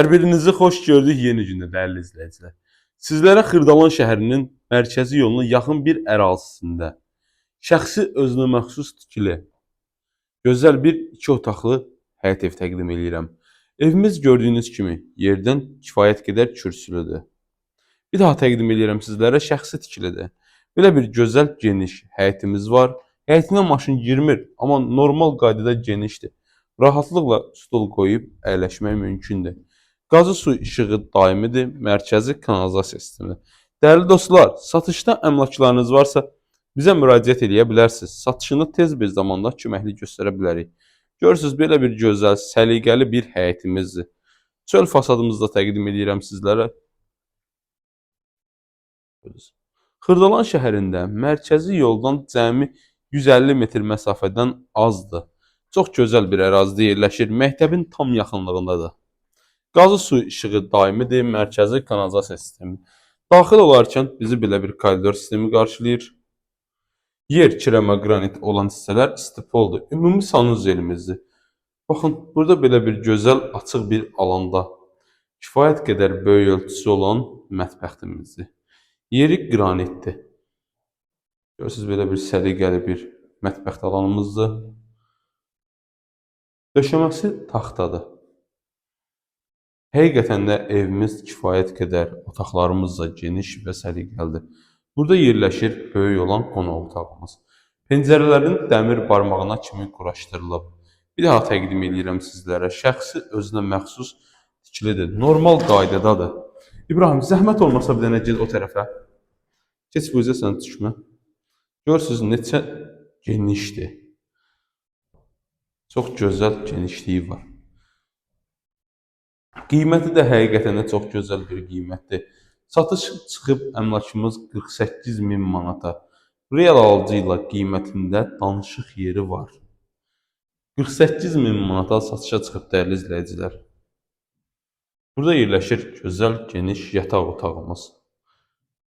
Hər birinizi xoş gördük yeni gündə dəyərli izləyicilər. Sizlərə Xırdalan şəhərinin mərkəzi yoluna yaxın bir ərazisində şəxsi özünə məxsus tikili gözəl bir iki otaqlı həyət ev təqdim eləyirəm. Evimiz gördüyünüz kimi yerdən kifayət qədər kürsülüdür. Bir daha təqdim eləyirəm sizlərə, şəxsi tikilidir. Belə bir gözəl geniş həyətimiz var. Həyətinə maşın girmir, amma normal qaydada genişdir. Rahatlıqla stol qoyub əyləşmək mümkündür. Qazı su işığı daimidir, mərkəzi kanalizasiya sistemi. Dəyərli dostlar, satışda əmlaklarınız varsa bizə müraciət eləyə bilərsiniz. Satışını tez bir zamanda köməklik göstərə bilərik. Görürsüz, belə bir gözəl, səliqəli bir həyətimizdir. Çöl fasadımızı da təqdim edirəm sizlərə. Xırdalan şəhərində mərkəzi yoldan cəmi 150 metr məsafədən azdır. Çox gözəl bir ərazidə yerləşir. Məktəbin tam yaxınlığındadır. Qazı su işığı daimidir, mərkəzi kanalizasiya sistemi. Daxil olarkən bizi belə bir koridor sistemi qarşılayır. Yer kirəmə qranit olan hissələr istipoldur. Ümumi sanuzelimizdir. Baxın, burada belə bir gözəl açıq bir alanda kifayət qədər böyük ölçüsü olan mətbəximizdir. Yeri qranitdir. Görürsünüz, belə bir səliqəli bir mətbəx alanımızdır. Döşəməsi taxtadır. Həqiqətən də evimiz kifayət qədər otaqlarımız da geniş və səliqəlidir. Burada yerləşir böyük olan qonaq otağımız. Pəncərələrin dəmir barmağına kimi quraşdırılıb. Bir daha təqdim eləyirəm sizlərə. Şəxsi özünə məxsus tikilidir. Normal qaydadadır. İbrahim, zəhmət olmasa bir dənə get o tərəfə. Keç bu üzə, sən düşmə. Görürsünüz neçə genişdir. Çox gözəl genişliyi var. Qiyməti də həqiqətən də çox gözəl bir qiymətdir. Satış çıxıb əmlakımız 48 min manata. Real alıcı ilə qiymətində danışıq yeri var. 48 min manata satışa çıxıb dəyərli izləyicilər. Burada yerləşir gözəl, geniş yataq otağımız.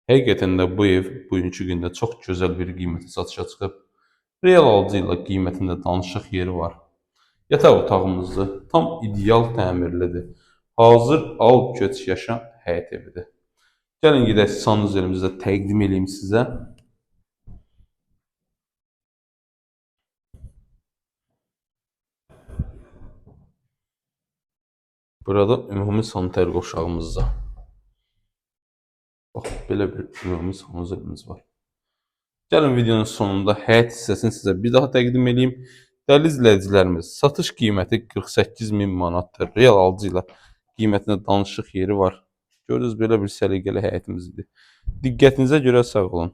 Həqiqətən də bu ev bugünkü gündə çox gözəl bir qiymətə satışa çıxıb. Real alıcı ilə qiymətində danışıq yeri var. Yataq otağımızdır. Tam ideal təmirlidir. Hazır al, köç, yaşa həyət evidir. Gəlin gedək sanuzelimizi də təqdim eləyim sizə. Burada ümumi sanitar qovşağımızda. Bax, belə bir ümumi sanuzelimiz var. Gəlin videonun sonunda həyət hissəsini sizə bir daha təqdim eləyim. Dəyərli izləyicilərimiz, satış qiyməti 48 min manatdır. Real alıcı ilə qiymətində danışıq yeri var. Gördünüz, belə bir səliqəli həyətimiz idi. Diqqətinizə görə sağ olun.